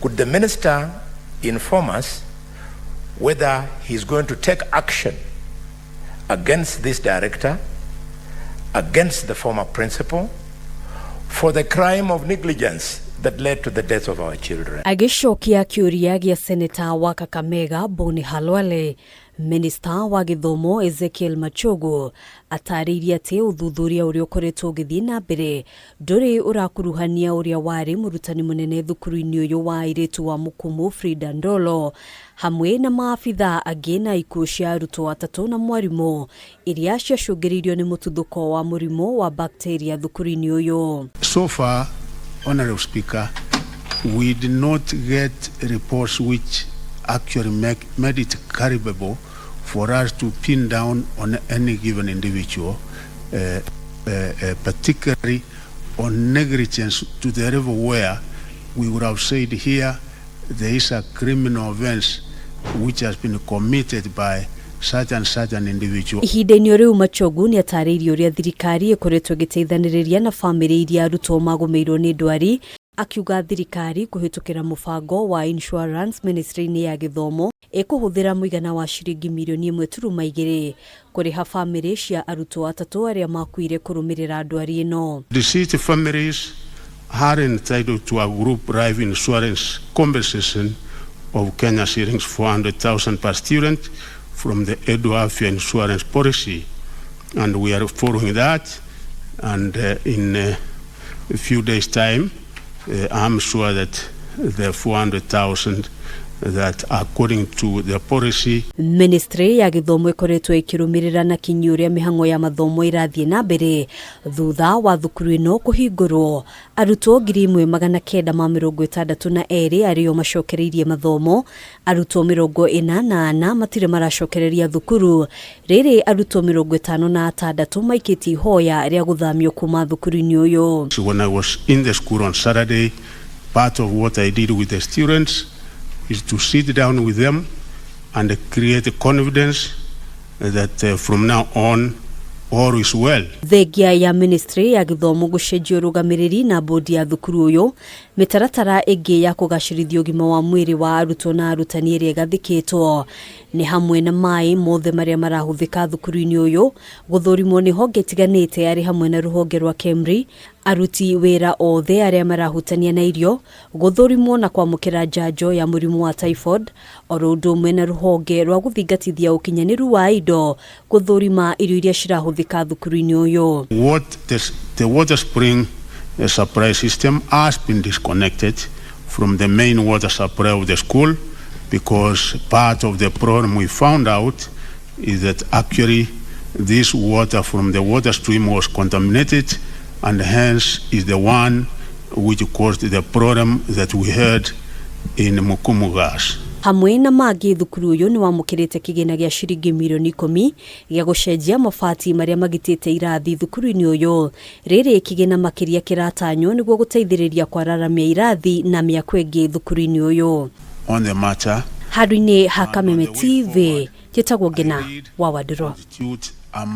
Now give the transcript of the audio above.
Could the minister inform us whether he's going to take action against this director, against the former principal, for the crime of negligence that led to the death of our children? Agĩcokia kĩũria gĩa seneta wa Kakamega Boni Khalwale, minista wa gĩthomo Ezekiel Machogu atarĩirie atĩ ũthuthuria ũrĩa ũkoretwo ũgĩthiĩ na mbere ndũrĩ ũrakuruhania ũrĩa warĩ mũrutani mũnene thukuru-inĩ ũyũ wa airĩtu wa Mukumu Frida Ndolo hamwe na maabitha angĩ na ikuũ cia arutwo atatũ na mwarimũ iria ciacũngĩrĩirio nĩ mũtuthũko wa mũrimũ wa bacteria thukuru-inĩ ũyũ. So far, Honorable Speaker, we did not get reports which actually made it credible for us to pin down on any given individual, particularly on negligence to the level where we would have said here there is a criminal offense which has been committed by such and such an individual. Ihinda-inĩ o rĩu, Machogu nĩ atarĩirie ũrĩa thirikari ĩkoretwo ĩgĩteithanĩrĩria na bamĩrĩ iria arutwo magũmĩirwo nĩ ndwari, akiuga thirikari kũhĩtũkĩra mũbango wa insurance ministry-inĩ ya gĩthomo ĩkũhũthĩra mũigana wa ciringi mirioni 1.2 kũrĩha bamĩrĩ cia arutwo atatũ arĩa makuire kũrũmĩrĩra ndwari ĩno. Deceased families are entitled to a group life insurance compensation of Kenya shillings 400,000 per student from the Edu Afya insurance policy. And we are following that. And in a few days' time, I'm sure that the 400,000 that according to the policy. Ministry ya gĩthomo ĩkoretwo ĩkĩrũmĩrĩra na kinyi ũrĩa mĩhang'o ya mathomo ĩrathiĩ na mbere thutha wa thukuru ĩno kũhingũrwo. Arutwo 1962 arĩo macokereirie mathomo, arutwo 44 matirĩ maracokereria thukuru rĩrĩ, arutwo 56 maikĩtie ihoya rĩa gũthamio kuma thukuru-inĩ ũyũ. When I was in the school on Saturday, part of what I did with the students is to sit down with them and create confidence that from now on all is well. Thengia ya ministry ya gĩthomo gũcenjia ũrũgamĩrĩri na bodi ya thukuru ũyũ, mĩtaratara ĩngĩ ya kũgacĩrithia ũgima wa mwĩrĩ wa arutwo na arutani ĩrĩa ĩgathĩkĩtwo nĩ hamwe na maĩ mothe marĩa marahũthĩka thukuru-inĩ ũyũ gũthũrimwo nĩ honge itiganĩte, arĩ hamwe na rũhonge rwa KEMRI, aruti wĩra othe arĩa marahutania na irio gũthũrimwo na kwamũkĩra njanjo ya mũrimũ wa typhoid, oro ũndũ ũmwe na rũhonge rwa gũthingatithia ũkinyanĩru wa indo gũthũrima irio iria cirahũthĩka thukuru-inĩ ũyũ. The water spring supply system has been disconnected from the main water supply of the school because part of the problem we found out is that actually this water from the water stream was contaminated and hence is the one which caused the problem that we had in Mukumu Girls. Hamwe na mangĩ, thukuru ũyũ nĩ wamũkĩrĩte kĩgĩna gĩa ciringi mirioni 10 gĩa gũcenjia mabati marĩa magitĩte irathi thukuru-inĩ ũyũ. Rĩrĩ kĩgĩna makĩria kĩratanywo nĩguo gũteithĩrĩria kwararamia irathi na mĩako ĩngĩ thukuru-inĩ ũyũ. On the matter, Handũ-inĩ ha Kameme TV, njĩtagwo Ngina wa Wandũrũ. Constitute a